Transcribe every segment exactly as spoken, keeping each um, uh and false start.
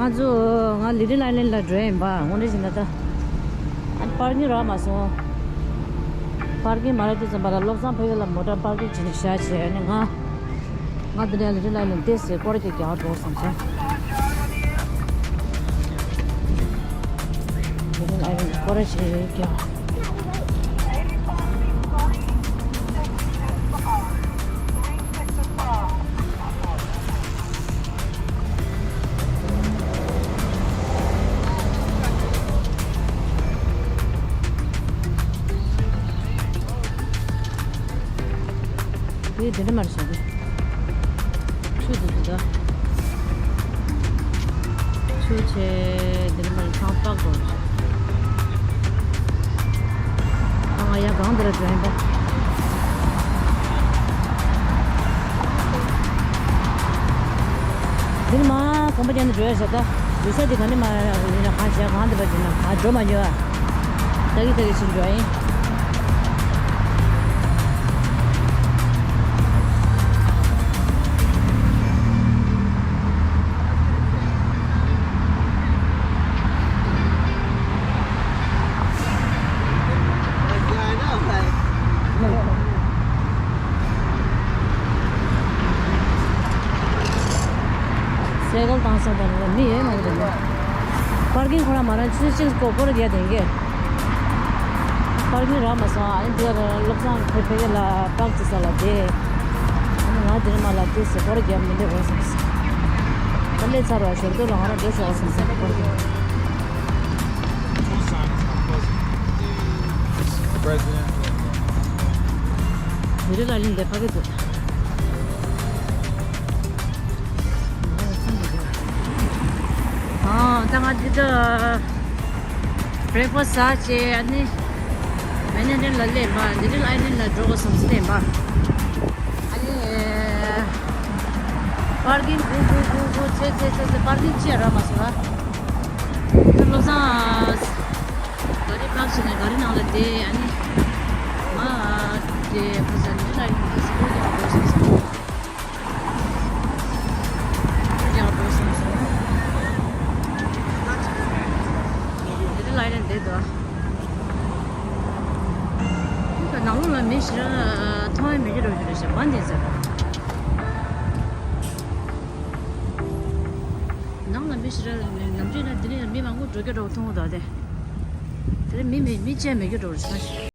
ང་ཚོ་ང་ལི་ཊལ་ཨའི་ལན་ལ་འགྲོ་ཡིན་པ་དངོས་འབྲེལ་བྱས་ན་ད། ཨ་ནི་པར་ཀིང་རག་མ་སོང་། པར་ཀིང་མ་རག་དུས་ཙམ་པ་ལ་བློ་བཟང་ཕ་གི་ལ་མོ་ཊ་པར་ཀིང་བྱས་ནས་བཞག་བྱས་ཨ་ནི་ང་། ང་འདི་ནས་ལི་ཊལ་ཨའི་ལན་ལྟས་སེ་སྐོར་ར་ཅིག་རྒྱག་འགྲོ་བསམ་སོང་། ལི་ཊལ་ཨའི་ལན་སྐོར་ར་ཅིག་རྒྱག་དེ་འདི་འདྲ་མར་བྱས་ཏེ། ཆུ་འདི་འདི་ད། ཆུ་ཆེ་འདི་འདྲ་མར་ཚང་པག་འགྲོ། ཨ་ང་ཡ་གང་འདི་ར་འགྲོ་ཡིན་པ། འདི་ནི་མ་གོམ་པ་རྒྱག་ནས་འགྲོ་ཡ་བྱ་ད། འགྲོ་ས་དེ་ག་ནས་མ་ཡིན་ན་གང་བྱས་གང་འདི་པ་ཡིན་ན་གང་འགྲོ་མ་ཉོ་ཡ། ད་གི་ད་གི་ཕྱིན་འགྲོ་ཡིན། སེ་གལ་བཏང་ས་དང་ལ་མི་ཡོད་མ་རེད། པར་ཀིང་ཁོ་རང་མ་རང་ཆུ་ཚོད་གཅིག་སྐོར་སྐོར་རྒྱག་དེ་གས། པར་ཀིང་རག་མ་སོང་ཨ་ནི་འདི་ལ་བློ་བཟང་ཁོའི་ཕ་གི་ལ་པག་ཅིག་ཟ་ལ་བསྡད། ཨ་ནི་ང་འདིར་མ་ལ་ཏོག་ཙམ་སྐོར་རྒྱག་མི་འདོད་འོ་བསམ་སོང་། ད་སླེབས་ཚར་བ་ཞོར་དུ་ལ་ང་རང་འགྲོ་ཆོག་བསམ་སོང་སྐོར་རྒྱག President. ལི་ཊལ་ཨའི་ལན་འདི་ཕ་གི་འདུག་ཨ་ད་ང་འདི་ད་བྷེ་རེག་ཕ་སི་ཟ་བྱས་ཨ་ནི་མེ་ན་ཊན་ལ་སླེབས་པ། ལི་ཊལ་ཨའི་ལན་ལ་འགྲོ་དགོས་བསམ་སླེབས་པ། ཨ་ནི་པར་ཀིང་སྒུག་སྒུག་སྒུག་སྒུག་བྱས་བྱས་བྱས་བྱས་པར་ཀིང་ཅི་ཡང་རག་མ་སོང་ལ། ད་བློ་བཟང་ག་རི་པག་བྱས་ནས་ག་རི་ནང་ལ་བསྡད་ཨ་ནི་ང་དེ་ཁ་སང་ལི་ཊལ་ཨའི་ལན་ལ་སྐོར་རྒྱག་འགྲོ་བསམ་སོང་། རྒྱག་འགྲོ་བསམ་སོང་། དེ་ལ་ཡང་བསྡད་འདུག་ནང་ལོགས་ལ་མི་ཞེ་དྲག་མཐོང་ཡ་མེད་ཀྱི་འགྲོ་རྒྱུ་རེད་ཤག་བ་འདི་ཟེར། ནང་ལ་མི་ཞེ་དྲག་ནམ་རྒྱུན་ན་འདི་ནས་མི་མང་པོ་འགྲོ་རྒྱུ་འགྲོ་མཐོང་གི་འདུག་སྟེ། དེ་ལ་མི་མི་མི་གཅིག་མེད་རྒྱུ་འགྲོ་རེད་ཤག་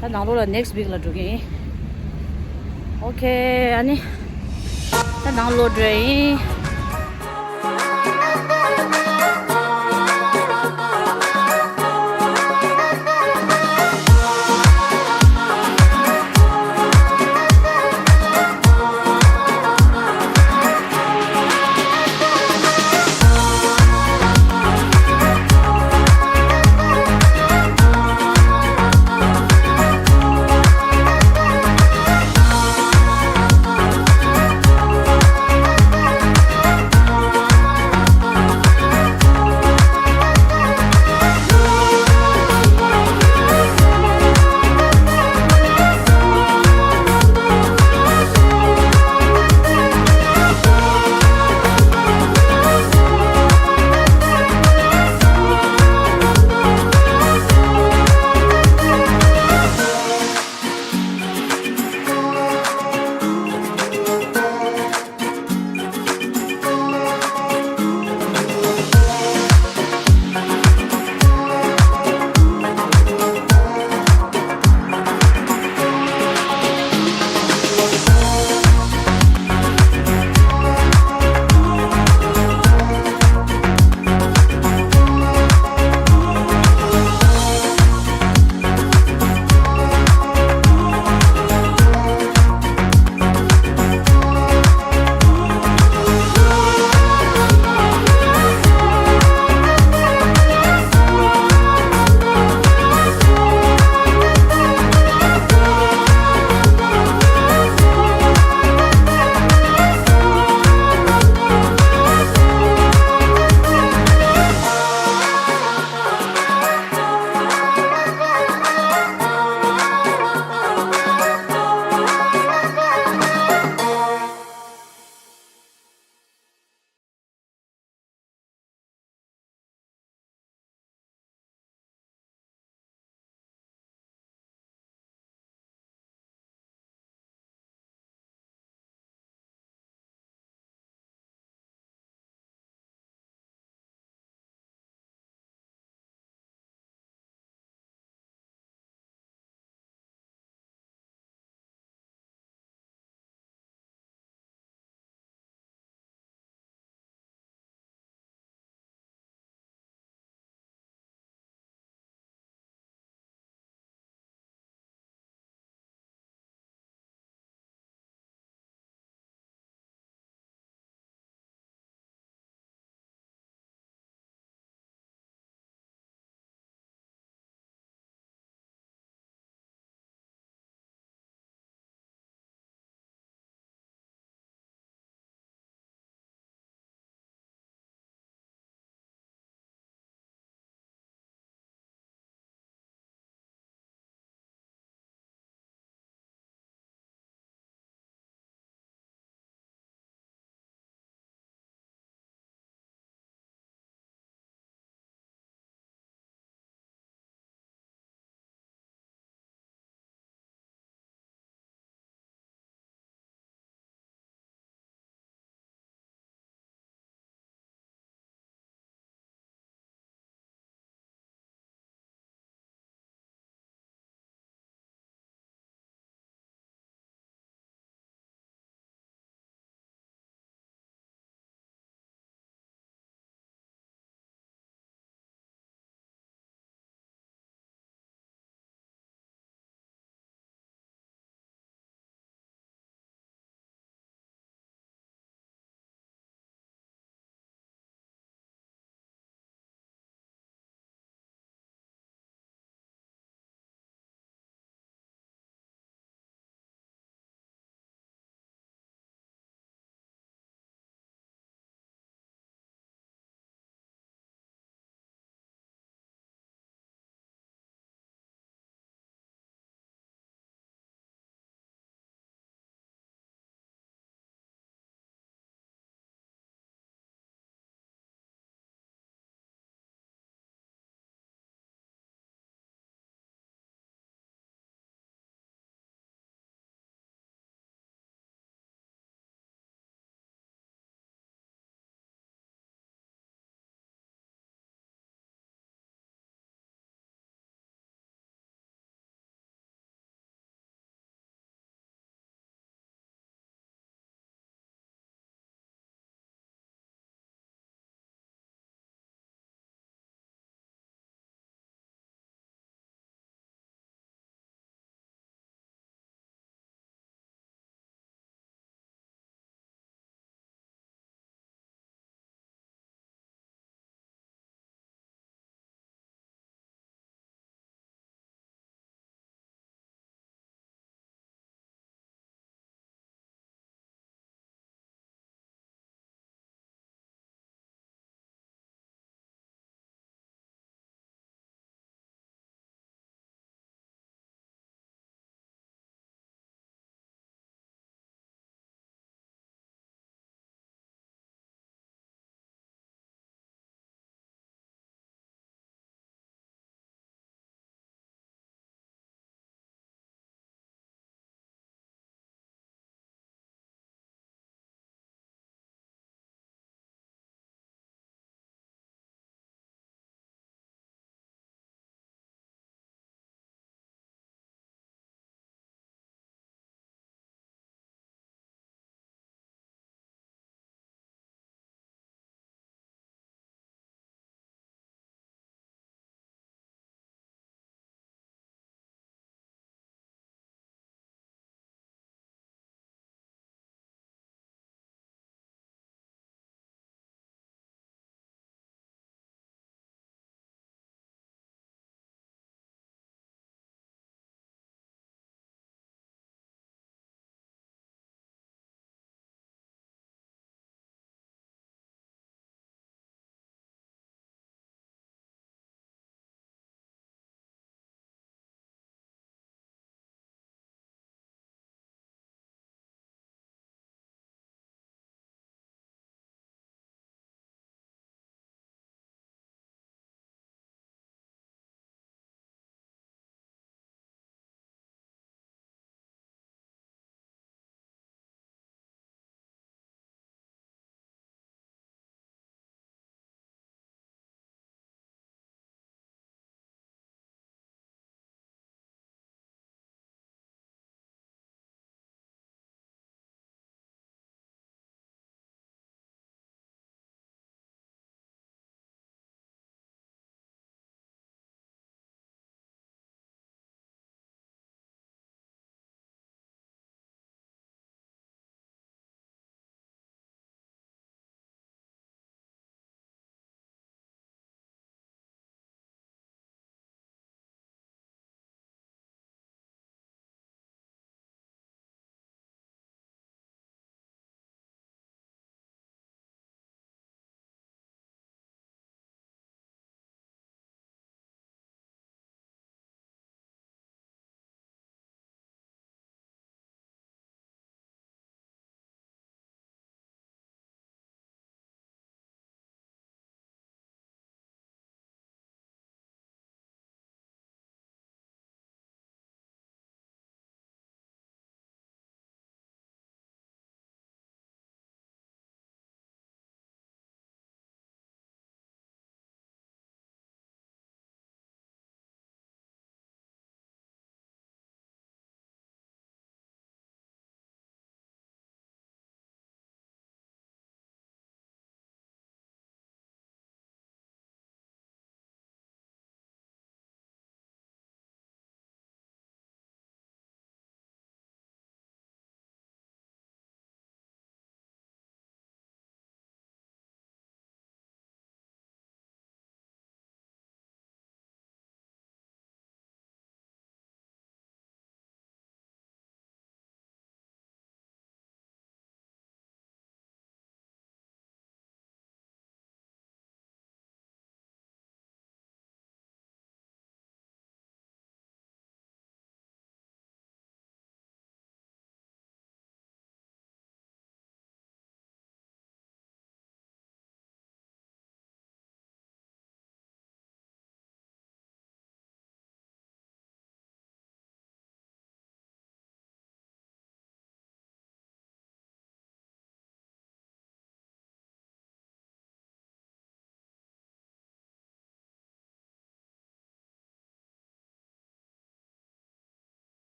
ད་ནང་ལོགས་ལ་next week ལ་འགྲོ་གི་ཡིན། ཨོ་ཁེ། ཨ་ནི་ད་ནང་ལོགས་འགྲོ་ཡིན།